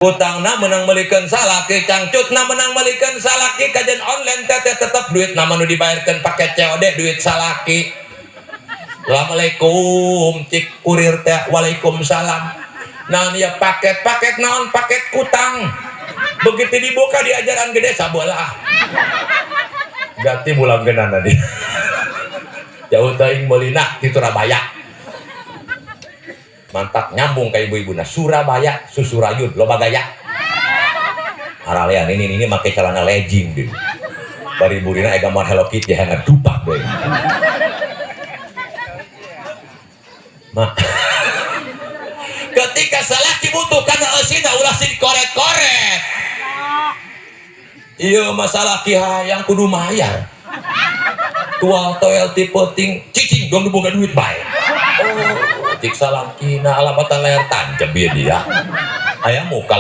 Kutangna menang melikeun salaki, cangcutna menang melikeun salaki, kajian online teteh tetep duit nama nu dibayarkan pakai COD duit salaki. Assalamualaikum cik kurir teh, waalaikumsalam. Naon ya paket, paket naon, paket kutang. Begitu dibuka di ajaran gede sabelah. Ganti bulan genana tadi. Jauh teuing meulina di Surabaya. Mantap nyambung ke ibu-ibu. Nah, Surabaya susurayun loba gaya. Aralean ini make celana legging deh. Bari burina ega gambar Hello Kitty yang ngedupak deh. Mak. Ketika salaki butuh karena eusina ulah sih dikoret-koret. Iya masalah ki hayang kudu mayar. Tual toel tipe ting cicing dong diboga duit bae. Oh, cik salakina alamatan layar tancap ya dia. Aya muka.